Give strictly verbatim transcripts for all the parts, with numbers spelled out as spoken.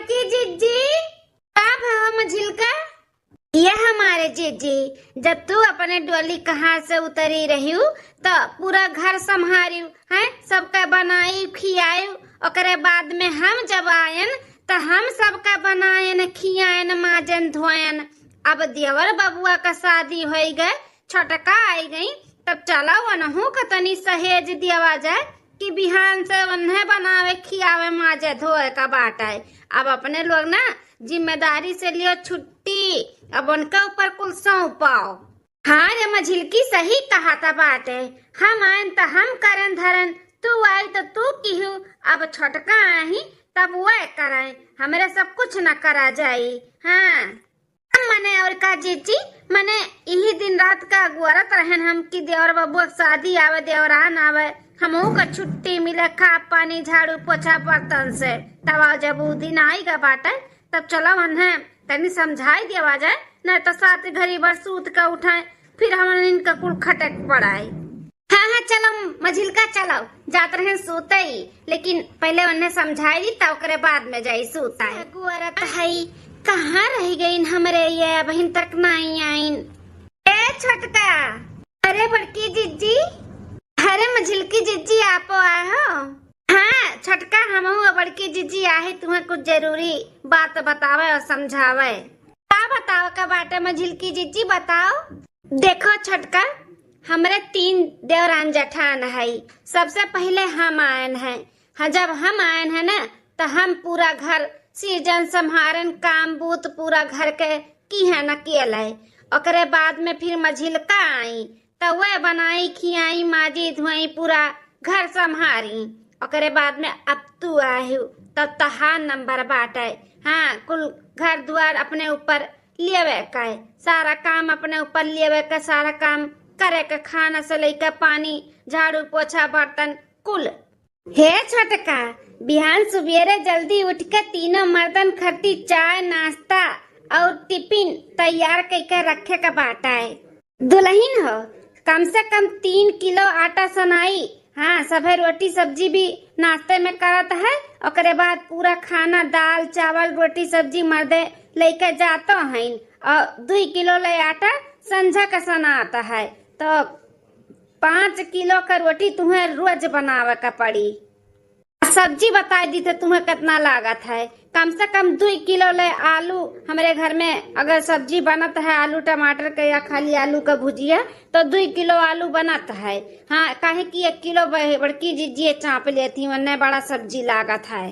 की जिज्जी, का भवा मझिलका? ये हमारे जिज्जी, जब तू अपने डोली कहाँ से उतरी रहिउ, त पूरा घर संभारिउ, हैं? सबका बनाई, खियाइउ। ओकरे बाद में हम जब आयन, त हम सबका बनायन, खियायन, माजन, धोयन। अब देवर बबुआ का शादी होई गए, छोटका आई गई, तब चलो उनहू का तनी सहेज दियावा जाए कि बिहान से उन्हें बनावे, खियावे, माजे, धोए का बाटे। अब अपने लोग ना जिम्मेदारी से लियो छुट्टी, अब उनके ऊपर कुल सौंपाओ। हाँ रे मझिलकी, सही कहा था बाटे, हम आयन त हम करन धरन, तू आई त तू किहू, अब छोटका आही तब वह कराए, हमरे सब कुछ न करा जाई। हाँ। मने और का जीजी, मने यही दिन रात का अगुआरत रहन हम कि देवर बबुआ के शादी आवे, देवरान आवे, हमहू का छुट्टी मिले, खा पानी, झाड़ू, पोछा, बर्तन से। तब आओ, जब उ दिन आइगा बाटे, तब चलो उन्हें तनी समझाई देवा जाए, नहीं तो सात घड़ी भर सूत के उठाए, फिर हम इनका कुल खटक पड़ाए। हाँ, हाँ, चलो मझिलका, चलो, जात रहन सूतई, लेकिन पहले उन्हें समझाई दी, तब ओकरे बाद में जाई सूतई। अगुआरत हई, कहाँ रह गईन हमरे ये, अबहिन तक नाई आईन। ए छोटका, अरे बड़की जिज्जी, अरे मझिलकी जिज्जी, आपो आए हो? हाँ छोटका, हमहू बड़की जिज्जी आहे, तुम्हें कुछ जरूरी बात बतावे और समझावे। का बतावे का बाटे मझिलकी जिज्जी, बताओ। देखो छोटका, हमरे तीन देवरान जेठान हई, सबसे पहिले हम आयन हैं। हाँ, जब हम आयन हैं ना, त हम पूरा घर सीजन संभारन, काम बूत पूरा घर के किहन अकेले। ओकरे बाद में फिर मझिलका आई, त वह बनाई, खियाई, माजी, धोई, पूरा घर संभारी। ओकरे बाद में अब तू आयु, तब तहार नंबर बाटे। हाँ, कुल घर दुआर अपने ऊपर लेवे के, सारा काम अपने ऊपर लेवे के, सारा काम करे के, खाना से लेके पानी, झाड़ू, पोछा, बर्तन, कुल। हे छोटका, बिहान सुबेरे जल्दी उठ के तीनों मर्दन खातिर चाय, नाश्ता और टिफिन तैयार कइके रखे के बाटे। दुलहिन हो, कम से कम तीन किलो आटा सनाई। हाँ, सभे रोटी सब्जी भी नाश्ते में करत है, ओकरे बाद पूरा खाना, दाल, चावल, रोटी, सब्जी मर्दे लेके जातो हईन और दुई किलो ले आटा संझा का सनात है। तो पाँच किलो का रोटी तुम्हें रोज बनावे का पड़ी। सब्जी बताई दी थे तुम्हें कितना लागत है। कम से कम दुई किलो ले आलू, हमरे घर में अगर सब्जी बनत है आलू टमाटर के या खाली आलू का भुजिया, तो दुई किलो आलू बनत है। हाँ, काहे कि एक किलो ब-, बड़की जिज्जी चाप लेती, वन्ने बड़ा सब्जी लागत है।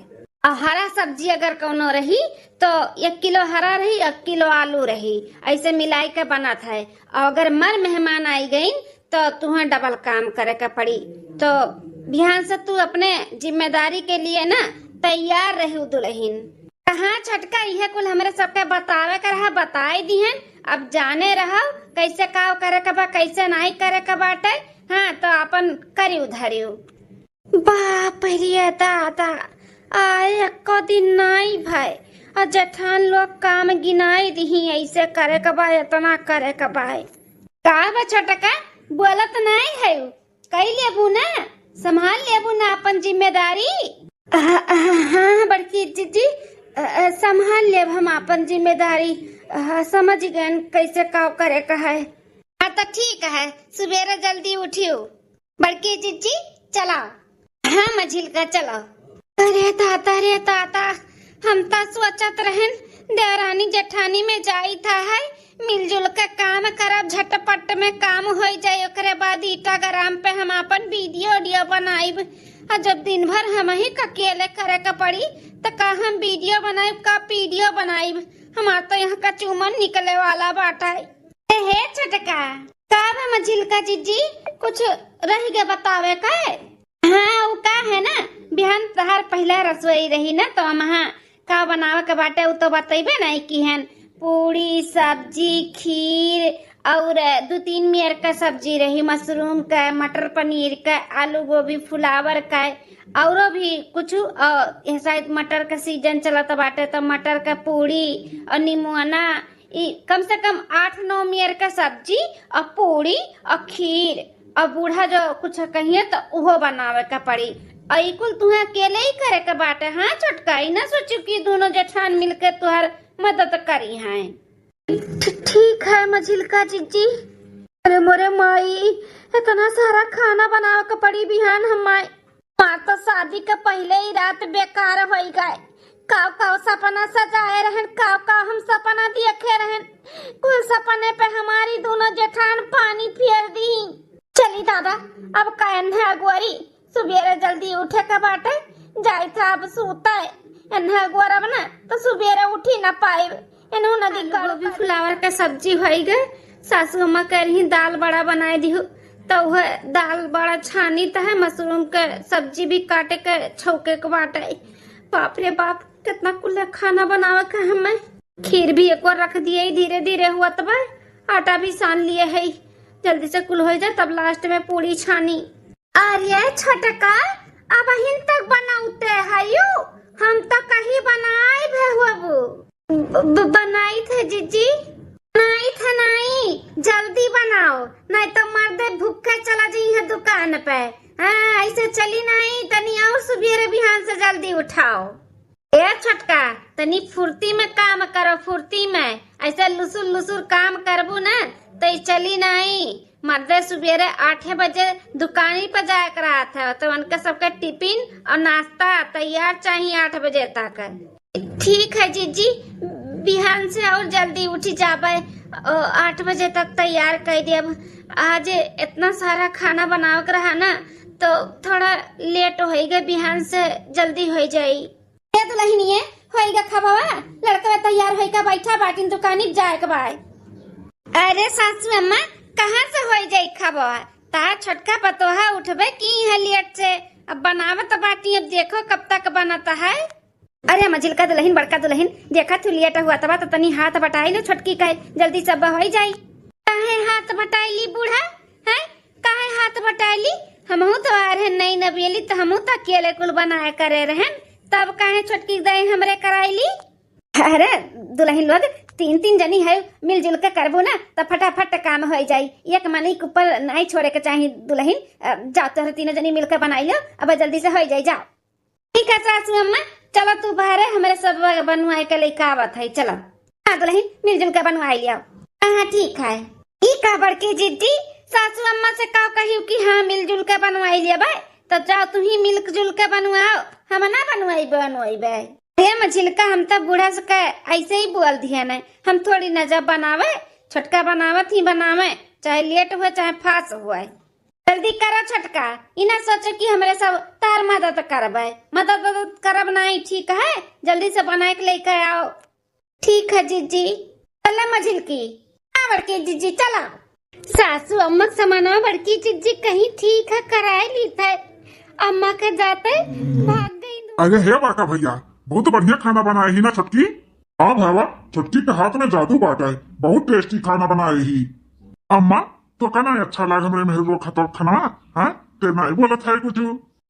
और हरा सब्जी अगर कौनो रही, तो एक किलो हरा रही, एक किलो आलू रही, ऐसे मिलाई के बनत है। और अगर मर मेहमान आई गईन, तो तुहें डबल काम करे के पड़ी। तो बिहान से तू अपने जिम्मेदारी के लिए ना तैयार रहू दुलहिन। तो हाँ छोटका, इहे कुल हमरे सबके बतावे के रहा, बताई दिहन। अब जाने रहो कैसे काव करे के बा, कैसे नाई करे के बाटे। हाँ, तो अपन करियो धरियो। बाप रे दादा, आ एको दिन नाई भय, आ जेठान लोग काम गिनाई दिही, ऐसे करे के बा, इतना करे के बा। का बा छोटका, बोलत नाई है, कई लेबू ना, संभाल लेबू ना अपन जिम्मेदारी? हाँ, हाँ, हाँ, बड़की जिज्जी, अ, अ, संभाल लेब हम अपन जिम्मेदारी। अ, समझ गए कैसे का करे का है। हाँ, तो ठीक है, सुबेरे जल्दी उठियो। बड़की जिज्जी, चला। हाँ, मझिलका, चला। अरे दादा रे दादा, हम त सोचत रहन देवरानी जेठानी में जाई था है, मिलजुल के काम करब, झटपट में काम होई जाई, ओकरे बाद ईटाग्राम पे हम आपन वीडियो उडियो बनाइब। आ जब दिन भर हम ही अकेले करे के पड़ी, त का हम वीडियो बनाइब, का पीडियो बनाइब? हमार तो यहाँ का चूमन निकले वाला बाटा है। ए हे छोटका, का बा मझिलका जिज्जी, कुछ रह गए बतावे का? हाँ, उ का है ना, बिहान तहार पहला रसोई रही ना, तो हम हाँ का बनावे के बाटे, उ तो बतइबे नहीं की हन। पूड़ी, सब्जी, खीर और दू तीन मेर का सब्जी रही, मशरूम का, मटर पनीर का, आलू गोभी फुलावर का, औरो भी कुछ। और यह शायद मटर का सीजन चलत बाटे, तो मटर का पूड़ी और निमुआना, ई कम से कम आठ नौ मेर का सब्जी और पूड़ी और खीर और बूढ़ा जो कुछ कहिए तो उहो बनावे का पड़ी। और ई कुल तुहे अकेले ही करे के बाटे। हाँ छोटका, ई ना सोचू कि दोनों जेठान मिलके तुहार मदद करी हैं। ठी-, ठीक है मझिलका जिज्जी। अरे मोरे माई, इतना सारा खाना बनावे के पड़ी बिहान हम माई। हमार तो शादी के पहिले ही रात बेकार होई गए। काव काव सपना सजाए रहन, काव काव हम सपना देखे रहन, कुल सपने पे हमारी दोनों जेठान पानी फेर दी। चली दादा, अब का एन्हे अगुआरी, सुबेरे जल्दी उठे के बाटे, जाई था अब सूते। एन्हे अगुआरब ना तो सुबेरे उठी ना पाइब। एनहू नदी आज कर गोभी फुलावर के सब्जी होई गए। सासू अम्मा कह रही दाल बड़ा बनाए दिहु, तो वह दाल बड़ा छानी त है, मशरूम के सब्जी भी काटे के छौके के बाटे। बाप रे बाप, कितना कुल खाना बनावे के हमें। खीर भी एक बार रख दिए, धीरे धीरे हुआ तब आटा भी सान लिए है, जल्दी से कुल हो जाए तब लास्ट में पूरी छानी। अरे छोटका, अबहिन तक बनाउते हयू, हम तो कहीं बनाई भे होबू। ब-, ब-, बनाई थे जिज्जी, बनाई थे नाई, जल्दी बनाओ, नहीं तो मर्दे भूखे चला जाई है दुकान पे। हाँ, ऐसे चली नाई, तनी और सुबेरे बिहान से जल्दी उठाओ। ए छोटका, तनी फुर्ती में काम करो, फुर्ती में। ऐसे लुसुर लुसुर काम करबू ना, तो ई चली नाई। मर्दे सुबेरे आठे बजे दुकानी पर जाए के रहत है, तो उनके सबके टिफिन और नाश्ता तैयार चाहिए आठ बजे तक। ठीक है जिज्जी, बिहान से और जल्दी उठी जाबे, ओ, आठ बजे तक तैयार कर देब। आज इतना सारा खाना बनावे के रहा ना, तो थोड़ा लेट होई गए, बिहान से जल्दी हो जाई। ए दुलहिनिये, होई गा खबवा? लड़कवे तैयार होई का बैठा बाटिन, दुकानी जाए के बाय। अरे सासू अम्मा, कहाँ से होई जाई खबवा? ता छोटका पतोहा उठबे की है लेट से, अब बनावत बाटी, अब देखो कब तक बनत है। अरे मझिलका दुलहिन, बड़का दुलहिन, देखा तू लेट हुआ तबा तो तनी हाथ बटाई लो छोटकी कहे, जल्दी सब होई जाई। काहे हाथ बटाई ली बूढ़ा? हैं? काहे हाथ बटाई ली? हमहू तो आ रहे नई नबेली, तो हमहू तो अकेले कुल बनाए करे रहन, तब काहे छोटकी दाई हमरे कराई ली? अरे दुलहिन लोग, तीन तीन जनी है, मिलजुल के करबू ना तो फटाफट काम हो जाई। एक मनई के ऊपर नहीं छोड़े के चाही दुलहिन। अ, जाओ तोहरे तीनों जनी मिलके बनाई लो, अब जल्दी से हो जाई, जाओ। ठीक है सासू अम्मा, चलो तू बाहरे, हमरे सब बनवाए के लेके आवत है, चलो। हाँ दुलहिन, मिलजुल के बनवाई लिया। हाँ ठीक है। ई का बड़की जिज्जी, सासू अम्मा से का कहियो कि हाँ मिलजुल के बनवाई लिया बे, तो जाओ तू ही मिलजुल के बनवाओ, हम ना बनवाई बनवाई बे। हे मझिलका, हम तो बूढ़ा से के ऐसे ही बोल दिया न, हम थोड़ी न जब बनावे, छोटका बनावत ही बनावे, चाहे लेट हुए चाहे फास हुए। जल्दी करो छोटका, ई ना सोचो कि हमरे सब तार मदद करबे, मदद मदद करब नहीं, ठीक है? जल्दी से बनाए के लेके आओ। ठीक है जिज्जी। चला मझिलकी। हाँ बड़की जिज्जी, चला। सासू अम्मा के समानवा बड़की जिज्जी कहीं ठीक है, कराए ली थे। अम्मा के जाते भाग गई। अरे हे बड़का भैया, बहुत बढ़िया खाना बनाए ही ना छोटकी। हाँ भावा, छोटकी के हाथ में जादू बाटे, बहुत टेस्टी खाना बनाए ही। अम्मा, तो का ना अच्छा लाग हमरे मेहरुआ खतौर खाना, हाँ? ते नाई बोलत है कुछ।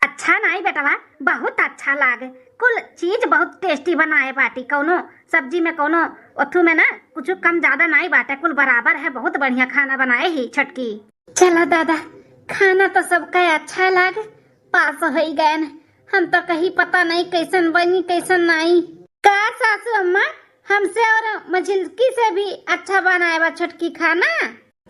अच्छा नाई बेटवा, बहुत अच्छा लाग। कुल चीज बहुत टेस्टी बनाए बाटी, कौनो सब्जी में कौनो ओथू में ना कुछ कम ज्यादा नाई बाटे, कुल बराबर है। बहुत बढ़िया खाना बनाए ही छोटकी। चला दादा, खाना तो सबका अच्छा लाग, पास होई गए। हम तो कहीं पता नहीं कैसन बनी कैसन नाई। का सासू अम्मा, हमसे और मझिलकी से भी अच्छा बनाए बा छोटकी खाना?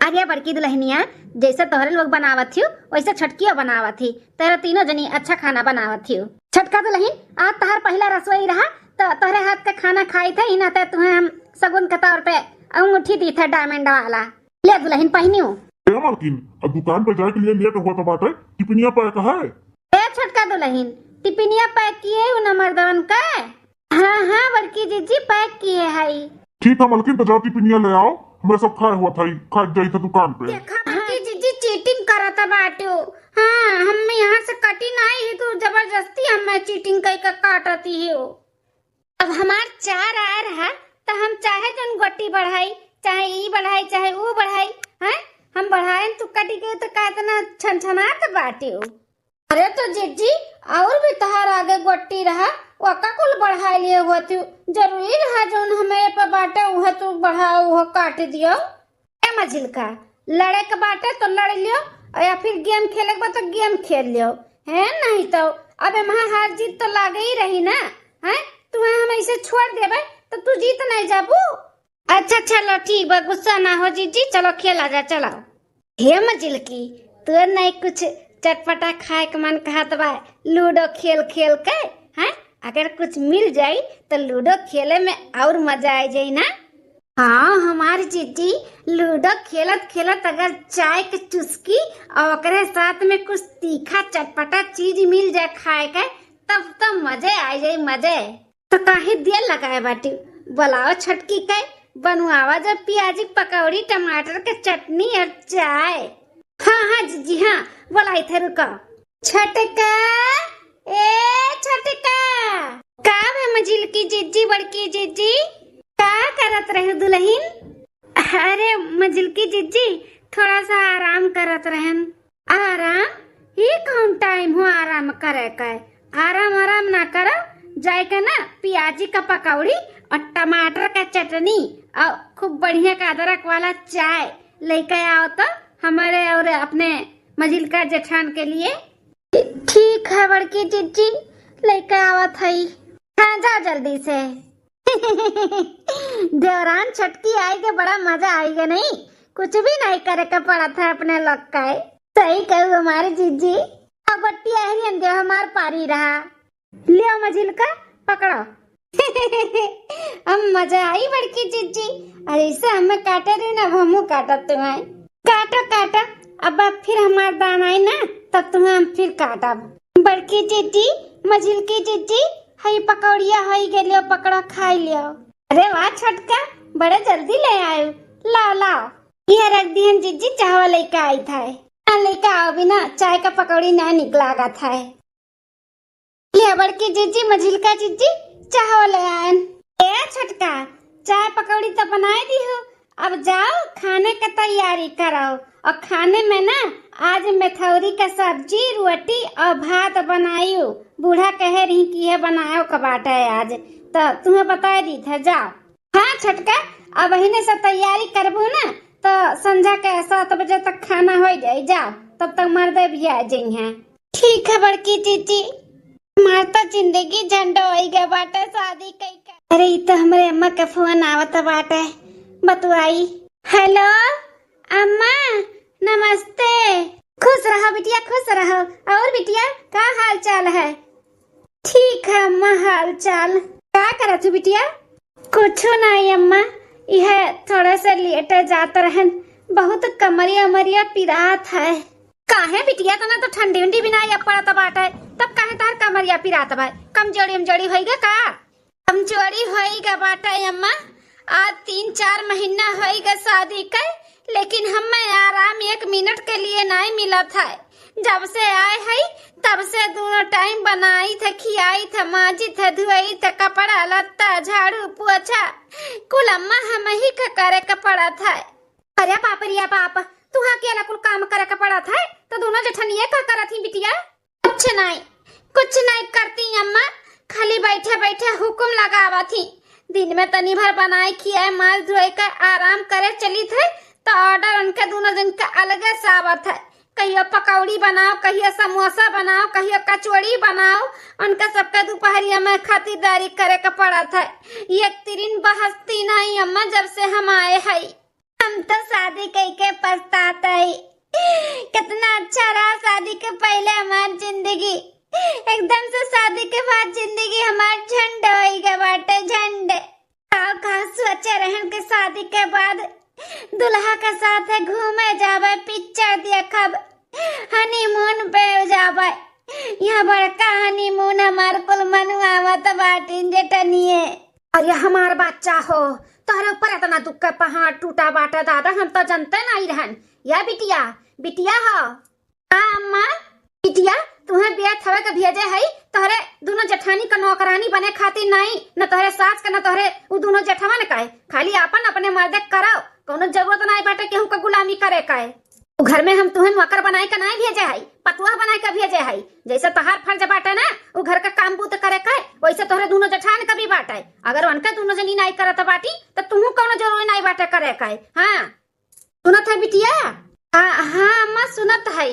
अरे बड़की दुलहिनिया, जैसे तोहरे लोग बनावत हियो, वैसे छोटकियो बनावत ही। तोहरे तीनों जनी अच्छा खाना बनावत हियो। छोटका दुलहिन, आज तोहर पहिला रसोई रहा, तो तोहरे हाथ का खाना खाई थे, इना ते तुहे हम सगुन के तौर पे अंगूठी दी थे डायमंड वाला। ले दुलहिन पहिनियो। ए मालकिन, अब दुकान पे जाए के लिए लेट हुआ तो बाटे, टिफिनिया पैक है? ए छोटका दुलहिन, टिफिनिया पैक किए हो ना मर्दवन का? हाँ, हाँ, बड़की जिज्जी, पैक किए हई। ठीक है मलकिन, तो जाओ टिफिनिया ले आओ, हमरे सब खाए हुआ था, खा जाई था दुकान पे। देखा बड़की जिज्जी चीटिंग करत बाटू। हाँ, हम यहाँ से कटी नहीं है, तू जबरदस्ती हमें चीटिंग कई के काटती हो। अब हमार चार आए रहा, तो हम चाहे जन गोटी बढ़ाई, चाहे ई बढ़ाई, चाहे ऊ बढ़ाई, हैं? हम बढ़ाएन तू कटी के, तो का इतना छनछनात बाटू? अरे तो जिज्जी, और भी तहार आगे गोटी रहा, ओका कुल बढ़ाई लिए होती। जरूरी रहा जौन हमें पे बाटे उहे तू बढ़ाओ, उहे काट दियो। ए मझिलका, लड़े के बाटे तो लड़ लियो, और या फिर गेम खेले के बा तो गेम खेल लियो। है नहीं तो अब एम्हा हार जीत तो लागे ही रही ना। हैं, तुहे हम ऐसे छोड़ देबे तो तू जीत नहीं जाबू। अच्छा चलो ठीक बा, गुस्सा ना हो जीजी, चलो खेला जा, चलो। हे मजिलकी, तू नहीं कुछ चटपटा खाए के मन कहत बा, लूडो खेल खेल के, हैं? अगर कुछ मिल जाई तो लूडो खेले में और मजा आ जाई ना। हाँ हमार जीजी, लूडो खेलत खेलत अगर चाय के चुस्की और ओकरे साथ में कुछ तीखा चटपटा चीज मिल जाए खाए के, तब तो मजे आ जाई, मजे। तो काहे देर लगाए बाटी, बुलाओ छोटकी के, बनवावा जब पियाजी पकौड़ी, टमाटर के चटनी और चाय। हाँ हाँ जीजी, हाँ बोलाई थे, रुको। छोटका, ए छोटका। का भे मझिलकी जीजी, बड़की जीजी, का करत रहे दुल्हन? अरे मझिलकी जीजी, थोड़ा सा आराम करत रहन। आराम? ये कौन टाइम हो आराम करे का? आराम आराम ना करो, जाए के ना पियाजी का पकौड़ी और टमाटर का चटनी और खूब बढ़िया का अदरक वाला चाय लेके आओ तो हमारे और अपने मझिलका जेठान के लिए। ठीक है बड़की जीजी, लेके आवत हई। हाँ जाओ जल्दी से। देवरान छोटकी आई के बड़ा मजा आई के नहीं, कुछ भी नहीं करे के पड़त है अपने लोग का। सही कहू हमारे जीजी। अब बट्टी अहरियन दे हमार पारी रहा। लियो मझिलका, पकड़ो। अब मजा आई बड़की जीजी। अरे इसे हमें काटे रही ना, अब हमू काटत तुम्हें। काटो काटो, अब फिर हमार दान आई ना, तब तुम्हें हम फिर काटब। बड़की जीजी, मझिलकी जीजी, हई पकौड़िया होई गेलियो, पकड़ो खाई लियो। अरे वाह छोटका, बड़े जल्दी ले आयो। लाओ लाओ, यह रख दिहन जीजी, चाहवा लेके आई था। ना लेके आओ बिना चाय का पकौड़ी ना निक लागत है। ले बड़की जीजी, मझिलका जीजी, चाहो ले आयन। ए छोटका, चाय पकौड़ी तो बनाए दी हो, अब जाओ खाने के तैयारी करो। और खाने में ना आज मेथौरी का सब्जी, रोटी और भात बनायू। बूढ़ा कहे रही कि यह बनाओ का बाटे आज, तो तुम्हें बताए दी थे, जाओ। हाँ छोटका, अब अहिने से तैयारी करबू ना, तो संझा के सात बजे तक खाना हो जाई। जाओ, तब तक मर्दे भी आ जाई हैं। ठीक है बड़की जीजी, हमार तो जिंदगी झंड होई गए बाटे शादी कई के। अरे, ई तो हमरे अम्मा के फोन आवत बाटे, बतुआई। हेलो अम्मा, नमस्ते। खुश रहो बिटिया, खुश रहो। और बिटिया, का हाल चाल है? ठीक है अम्मा, हाल चाल। का करत हो बिटिया? कुछ नहीं अम्मा, यह थोड़े से लेटे जात रहन, बहुत कमरिया उमरिया पिरात है। काहे बिटिया, तना तो ठंडी उंडी भी ना पड़त बाटे, तब काहे तार कमरिया पिरात बा? कमजोरी उमजोरी होई गा का? कमजोरी होई गा बाटे अम्मा, आज तीन चार महीना होई गा शादी के, लेकिन हमें आराम एक मिनट के लिए नहीं मिलत है। जब से आए है तब से दोनों टाइम बनाई थे, खियाई थे, माजी थे, धुआई थे, कपड़ा लत्ता, झाड़ू पोछा कुल अम्मा हम ही के करे के पड़त है। अरे बाप रे बाप, तुहा अकेला कुल काम करे के पड़त है, तो दोनों जेठनिया का करत ही बिटिया? कुछ नहीं, कुछ नहीं करती अम्मा, खाली बैठे बैठे हुकुम लगावत ही। दिन में तनी भर बनाए खियाए, माज धोए के आराम करे चली थे, तो ऑर्डर उनके दोनों जन के अलगे से आवत है। कहियो पकौड़ी बनाओ, कहियो समोसा बनाओ, कहियो कचौड़ी बनाओ, उनके सबके दोपहरिया में खातिरदारी करे के पड़त है। एक तिरिन बहसती नहीं अम्मा, जब से हम आए हई। हम तो शादी कई के पछतात हई। कितना अच्छा रहा शादी के पहले हमार जिंदगी। एकदम से शादी के बाद जिंदगी हमार झंड होई गए बाटे, झंड। का का सोचे रहन के शादी के बाद दुल्हा के साथ घूमे जाबे, पिक्चर देखब, हनीमून पे जाबे। यह बड़का हनीमून हमार कुल मनुआवत बाटिन जेठनिए। अरे हमार बच्चा हो, तोहरे ऊपर इतना दुख के पहाड़ टूटा बाटे दादा, हम तो जनते नहीं रहन। या बिटिया, बिटिया हो। हाँ अम्मा। बिटिया, तुहे बेथवे के भेजे हई, तोहरे दोनों जेठानी का नौकरानी बने खातिर नहीं, न तोहरे सास का, न तोहरे उ दोनों जेठवन का। खाली आपन अपने मर्दे के करो, कौनो जरूरत नहीं बाटे केहू का गुलामी करे का। उ घर में हम तुहे नौकर बनाए के नहीं भेजे हई, पतुआ बनाए के भेजे हई। जैसे तोहार फर्ज बाटे ना उ घर का काम बूत करे का, वैसे तोहरे दोनों जेठान का भी बाटे। अगर उनका दोनों जनी नहीं करत बाटी, तो तुहू कौनो जरूरी नहीं बाटे करे का। हाँ। सुनत है बिटिया? हाँ, हाँ अम्मा, सुनत है।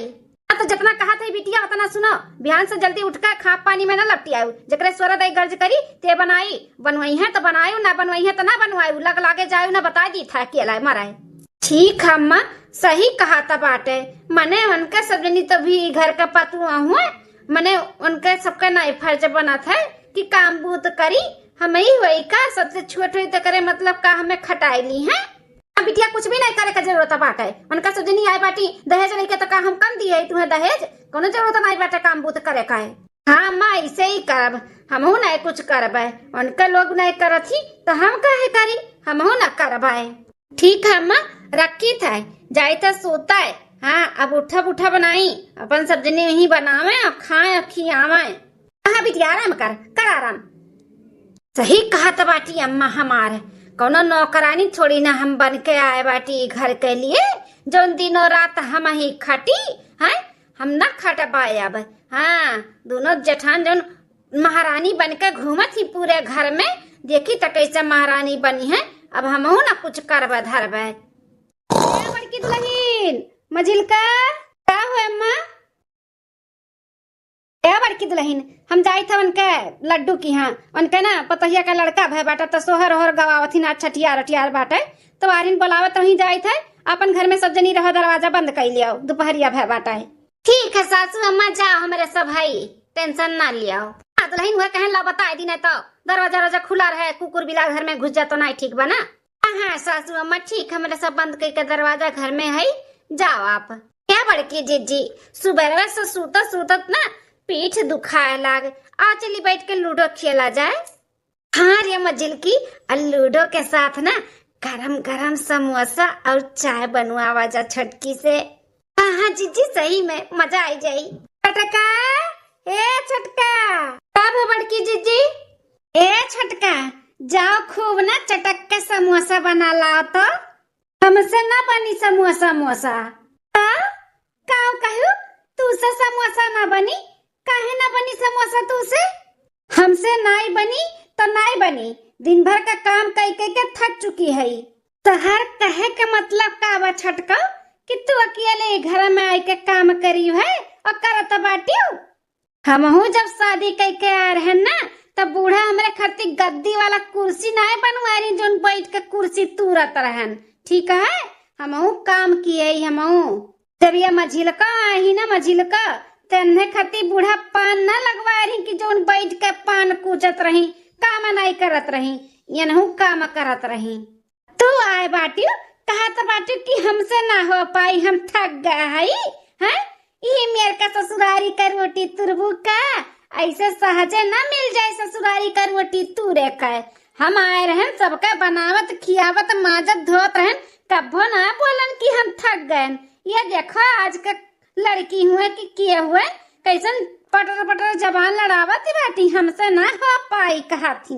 अब तो जितना कहत है बिटिया उतना सुनो, बिहान से जल्दी उठ के खाप पानी में ना लपटी आयु, जेकरे स्वर दई गर्ज करी ते बनाई, बनवइहैं तो बनायु, ना बनवइहैं तो ना बनवायु, लग लागे जायु ना, बताइ दीत है अकेला मराए। ठीक है अम्मा, सही कहत बाटे, मने उनके सब जनी तो भी घर का पतुआ हुए, मने उनके सबके नाई फर्ज बनत है कि काम बूत करी, हमही होई का, सबसे छोट होई तो करे मतलब का हमें खटाई ली है। अब बिटिया कुछ भी नाई करे का जरूरत बाटे, उनका सब जनी आए बाटी दहेज लेके तो का हम कम दिए तुहे दहेज, कोनो जरूरत नाई बाटे काम बूत करे का है। हाँ अम्मा, ऐसे ही करब, हमहू नाई कुछ करबे, उनके लोग नाई करत ही तो हम काहे करी, हमहू ना करबे। ठीक है अम्मा, रखी था, जाई था सोता है। हाँ, अब उठब उठब नाई, अपन सब जनी वहीं बनावे और खाए और खियावे। हाँ बिटिया, आराम कर, कर आराम। सही कहत बाटी अम्मा हमार, कौनो नौकरानी थोड़ी ना हम बन के आए बाटी घर के लिए, जौन दिनों रात हम ही खटी हैं, हम ना खटबाए अब। हाँ, दोनों जेठान जौन महारानी बन के घूमत ही पूरे घर में, देखी त कैसे महारानी बनी है। अब हमहू ना कुछ करबे धरबे। ए बड़की दुल्हन, मझिलका, का हो अम्मा? ए बड़की दुल्हन, हम जाइत है उनके लड्डू की यहाँ, उनके ना पतोहिया का लड़का भय बाटे, तो सोहर ओहर गवावत ही ना, छठियार अठियार बाटे, तो आरिन बोलावत रही जाइत है, अपन घर में सब जनी रहो, दरवाजा बंद कर लियो, दोपहरिया भय बाटे। ठीक है सासू अम्मा, जाओ हमरे सब है, टेंशन ना लियो। हाँ दुल्हन हुए कहन ला बताए दी, नहीं तो दरवाजा रवाजा खुला रहे, कुकुर बिलार घर में घुस जातो, नहीं ठीक बना। हाँ, हाँ, सासू अम्मा, ठीक, हमरे सब बंद करके दरवाजा घर में है, जाओ आप। क्या बड़की जीजी, सुबह से सूतत सूतत ना पीठ दुखाए लाग, आ चली बैठ के लूडो खेला जाए। हाँ रे मझिलकी, और लूडो के साथ ना गरम गरम समोसा और चाय बनवावा जा छटकी से। हाँ, हाँ जीजी, सही में मजा आई जाई। छटका, ए छटका। का भा बड़की जीजी? ए छटका, जाओ खूब ना चटक के समोसा बना लाओ तो। हमसे ना बनी समोसा मोसा। का? का कहू? तू से समोसा ना बनी? काहे ना बनी समोसा तू से? हमसे नाई बनी तो नाई बनी, दिन भर का काम कई कई के थक चुकी है। तोहर कहे के मतलब का बा छटका, कि तू अकेले ही घर में आई के काम करियो है और करत बाटियो? हमहू जब शादी कई के आए रहन ना, तब बूढ़ा हमरे खातिर गद्दी वाला कुर्सी नाय बनवाए रही, जोन बैठ के कुर्सी तूरत रहन। ठीक है, हमहू काम किए ही हमहू। जब ये मझिलका आई ना, मझिलका, तेन्हे खातिर बूढ़ा पान ना लगवाए रही कि जोन बैठ के पान कूचत रही, काम नाय करत रही, यनहू काम करत रही। तू आए बाटियो, कहत बाटियो कि हमसे ना हो पाई, हम थक गए हई, हैं? ई मेर का ससुरारी का रोटी तुरबू का? ऐसे सहजे ना मिल जाए ससुरारी का रोटी तूरे का। हम आए रहन सबके बनावत, खियावत, माजत, धोत रहन, कब्बो ना बोलन कि हम थक गए। ये देखो आज के लड़की हुए कि किए हुए, कैसन पटर पटर जबान लड़ावत बाटी, हमसे ना हो पाई कहत ही।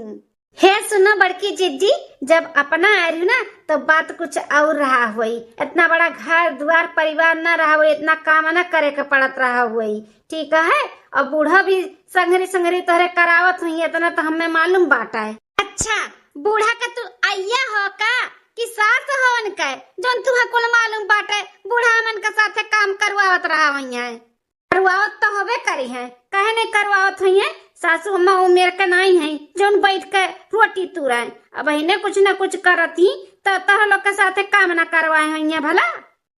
हे सुनो बड़की जिज्जी, जब अपना आ रही ना तो बात कुछ और रहा होई। इतना बड़ा घर दुआर परिवार ना रहा होई, इतना काम ना करे के पड़त रहा होई, ठीक है। और बूढ़ा भी संघरी संघरी तोहरे करावत हुई, इतना तो हमें मालूम बाटा है। अच्छा, बूढ़ा का तू अइया हो का कि सास हो उनके, जोन तुम्हें कुल मालूम बाटे? बूढ़ा हमन के साथे काम करवावत रहा हुई है। करवावत तो होबे करी है, काहे नहीं करवावत हुई है? सासू अम्मा उमेर के नाई है, जोन बैठ के रोटी तुराए। अब इन्हें कुछ ना कुछ करत ही, तो तोह लोग के साथे काम ना करवाए हुई है भला?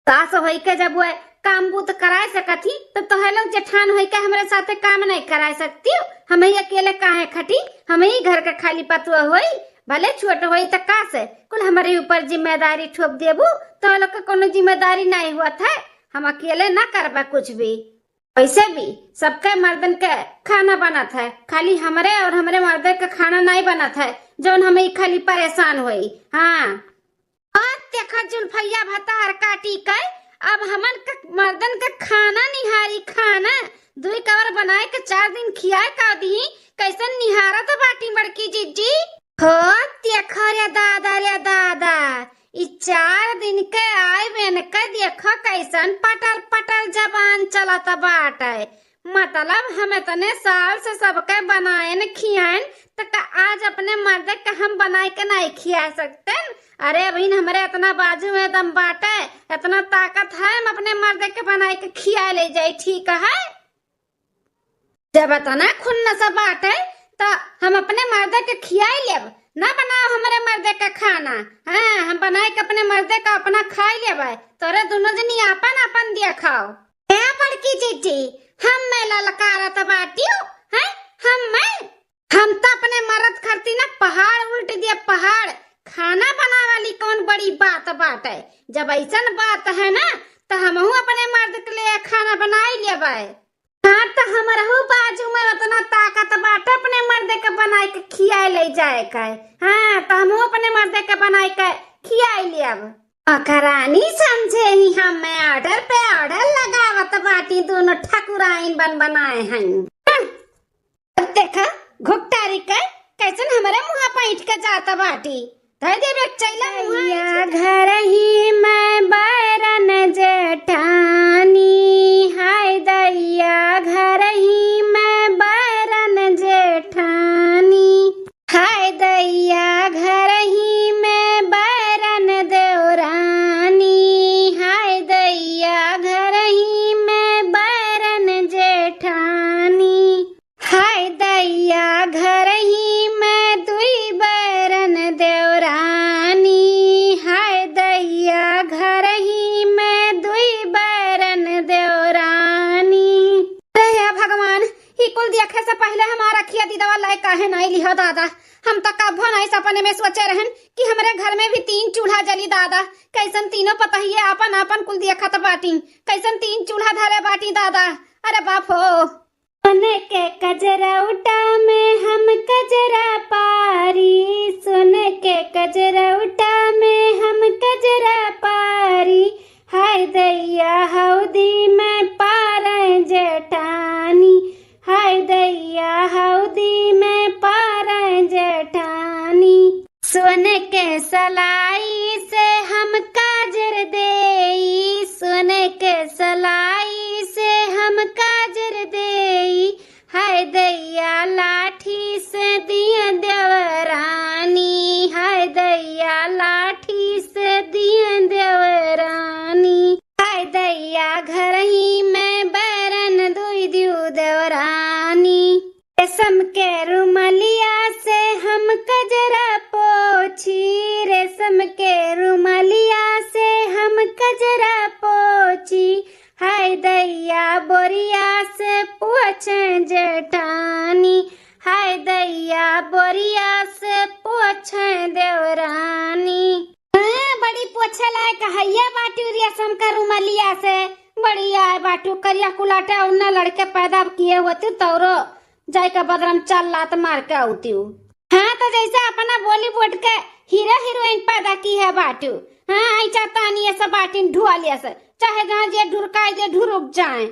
सास होई के जब वह काम बूत कराए सकत ही, तो तोह लोग जेठान होई के हमरे साथे काम नहीं कराए सकती हो? हम ही अकेले काहे खटी? हम ही घर के खाली पतुआ होई, भले छोट होई तो का से, कुल हमरे ऊपर जिम्मेदारी ठोप देबू, तो लोग के कोनो जिम्मेदारी नहीं हुआ था। हम अकेले ना करबा कुछ भी। वैसे भी सबके मर्दन के खाना बनत है, खाली हमरे और हमरे मर्दे के खाना नहीं बनत है, जौन हम ई खाली परेशान होई। हाँ। और देखा जुल्फैया भतार काटी के, अब हमन के मर्दन के खाना निहारी, खाना दुई कवर बनाए के चार दिन खियाए का दी, कैसन निहारत बाटी बड़की जिज्जी। हो देखो रे दादा, रे दादा, ई चार दिन के आए बेन के देखो कैसन पटल पटल जबान चलत बाटे। मतलब हम इतने साल से सबके बनाएन खियाएन, त का आज अपने मर्द के हम बनाए के नहीं खिया सकते? अरे बहिन, हमरे इतना बाजू में दम बाटे, इतना ताकत है, हम अपने मर्दे के बनाई के खिया ले जाई, ठीक है? जब इतना खुन्नस बाटे, त हम अपने मर्दे के खियाई लेब, ना बनाओ हमरे मर्दे के खाना। हाँ, हम बनाई के अपने मर्दे का अपना खाई लेब, तोरे दुनो जनी आपन आपन दिया खाओ। ए बड़की जीजी, हम मैं ललकारत बाटियो, हैं? हम मैं हम त अपने मरद खरती ना पहाड़ उल्ट दिया, पहाड़। खाना बनावे वाली कौन बड़ी बात बाटे? जब ऐसन बात है ना, त हमहू अपने मर्द के लिए खाना बनाई लेबै। हाँ, त हमरहू बाजू में उतना ताकत बाटे अपने मर्द के बनाई के खियाए ले जाए के। हाँ, त हमहू अपने मर्द के बनाई के खियाए लेब। मकरानी समझे ही हम मैं ऑर्डर पे ऑर्डर लगावत बाटी, दोनों ठकुराइन बन बनाए हैं। अब देखा, घुघटारी के कैसन हमरे मुँह पैठ के जात बाटी। धर देबे चैला मुँह दैया ऐठ। घर ही में बैरन जेठानी, हाय दैया घर ही में बैरन जेठानी, हाय दैया घर ही में बैरन देवरानी, हाय दैया घर ही में बैरन जेठानी। हाय दैया घर ही में दुई बैरन देवरानी, हाय दैया घर ही में दुई बैरन देवरानी। अरे हे भगवान, ई कुल देखे से पहिले हमार अखिया दिदवा लाए काहे नाई लिहा दादा। हम त कभो नाई सपने में सोचे रहन कि हमरे घर में भी तीन चूल्हा जली दादा। कैसन तीनों पतहिए आपन आपन कुल देखत बाटी, कैसन तीन चूल्हा धरे बाटी दादा। अरे बाप हो। सुन के कजरौटा में हम कजरा पारी, सुन के कजरौटा में हम कजरा पारी, हाय दैया हौदी में पारे जेठानी, हाय दैया हौदी में पारे जेठानी। सोन के सलाई से हम काजर देई, सोन के सलाई से हम काजर देई, हाय दैया लाठी से दिए देवरानी, हाय दैया लाठी से दिए देवरानी, हाय दैया घर ही में बैरन दुई दियो देवरानी। रेशम के रुमलिया से हम कजरा पोछी, रेशम के रुमलिया से हम कजरा पोछी, हाय दैया बोरिया से पोछे जेठानी, हाय दैया बोरिया से पोछे देवरानी। हाँ, बड़ी पोछे लायक हइया बाटू रेशम का रुमलिया से। बड़ी आए बाटू करिया कुलाटे, उन्ना लड़के पैदा किए होती तौरो जाए का बदरम चाल लात मार के आउती। हाँ, तो जैसे अपना बॉलीवुड के हीरो हीरोइन पैदा की है बाटू। हाँ, आई चाहता नहीं ऐसा बाटिन ढुआ लिया से, चाहे जहाँ जे ढुरकाई दे ढुरुक जाए।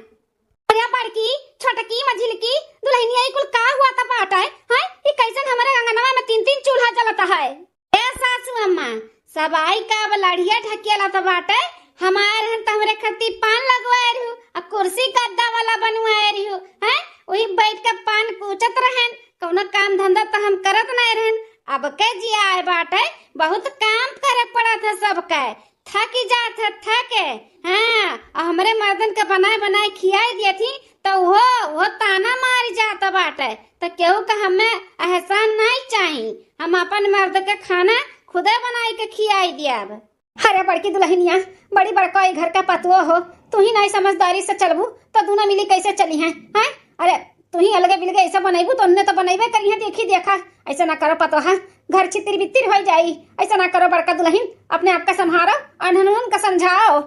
अरे बड़की, छोटकी, मझिलकी, दुल्हनिया, ई कुल का हुआ त बाटै? हैं? ई कैसन हमरे अंगनवा में तीन तीन चूल्हा जलत है? ए सासू अम्मा, सब आई का अब लड़िया ढकेला त बाटै? हमार हन त हमरे खती पान लगवाए रहू, आ कुर्सी गद्दा वाला बनवाए रहू, हैं? वही बैठ के पान कूचत रहन, कौनो काम धंधा त हम करत नहीं रहन। अब के जिया आए बाटै, बहुत काम करे पड़त है सबके। थकी जात है, थके। हाँ, आ हमरे मर्दन के बनाए बनाए खियाई दिए थी, तो वो, वो ताना मारी जात बाटे। तो केहू का हमें एहसान नहीं चाही, हम अपन मर्द के खाना खुदे बनाई के खियाई दियाब। अरे बड़की दुल्हनिया, बड़ी बड़का ई घर का पतुओ हो, तू ही नहीं समझदारी से चलबू तो दूनो मिली कैसे चली हैं, हैं? अरे तू ही अलगे बिलगे ऐसा बनैबू तो उन्ने तो बनैबे करी है, देखी देखा। ऐसा ना करो पतोहा, घर छितिर बितिर हो जाई। ऐसा ना करो बड़का दुल्हन, अपने आप का संभारो और ननहुन का समझाओ।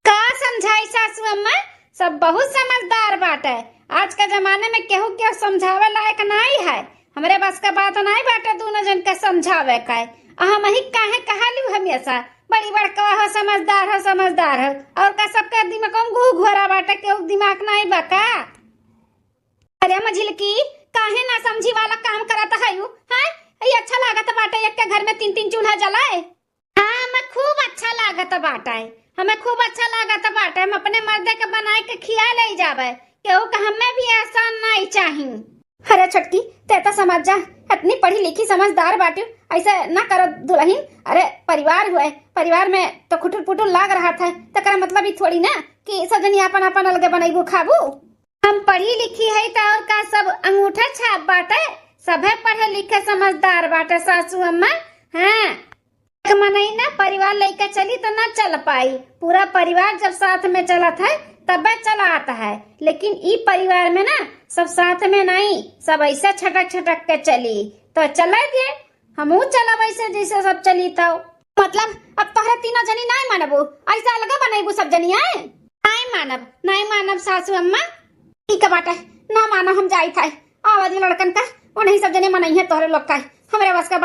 का समझाई सासू अम्मा, सब बहुत समझदार बाटे। आज का जमाने में केहू केहू समझावे लायक नाई है। हमरे बस का बात नाई बाटे दूनो जन के समझावे का। आ हम ही काहे कहा लू हमेशा, बड़ी बड़का हो, समझदार हो, समझदार हो। और का सबके दिमाग में घू घोरा बाटे, केहू दिमाग नाई बा का? अरे मझिलकी, काहे ना समझी वाला काम करत हयू, हैं? ई अच्छा लागत बाटे एक के घर में तीन तीन चूल्हा जलाए? हाँ, हमें खूब अच्छा लागत बाटे, हमें खूब अच्छा लागत बाटे। हम अपने मर्दे के बनाए के खिया ले जाबे, केहू के हमें भी एहसान नहीं चाही। अरे छोटकी, ते तो समझ जा, इतनी पढ़ी लिखी समझदार बाटू, ऐसे ना करो दुलहिन। अरे, परिवार हुए, परिवार में तो खुटुर पुटुर लाग रहत है, तकरा मतलब ई थोड़ी ना कि सब जनी आपन आपन अलगे बनैबू खाबू। हम पढ़ी लिखी है त और का, सब अंगूठा छाप बाटे, सभे पढ़े लिखे समझदार बाटे सासू अम्मा। हाँ, एक मनई ना परिवार लइके चली त ना चल पाई, पूरा परिवार जब साथ में चलत है तबे चलात है, लेकिन ई परिवार में ना सब साथ में नहीं, सब ऐसे छटक छटक के चली। तो चले दे, हमहू चलब ऐसे जैसे सब चली तो। मतलब अब तोहरे तीनों जनी नाय मानबू, ऐसे अलगे बनैबू सब जनी आए? नाय मानब, नाय मानब सासू अम्मा। ठीक बाटे, ना मानो, हम जाई था। आवा दे लड़कन का, उन्हीं सब जने मनई है तोहरे लोग का, हमरे बस का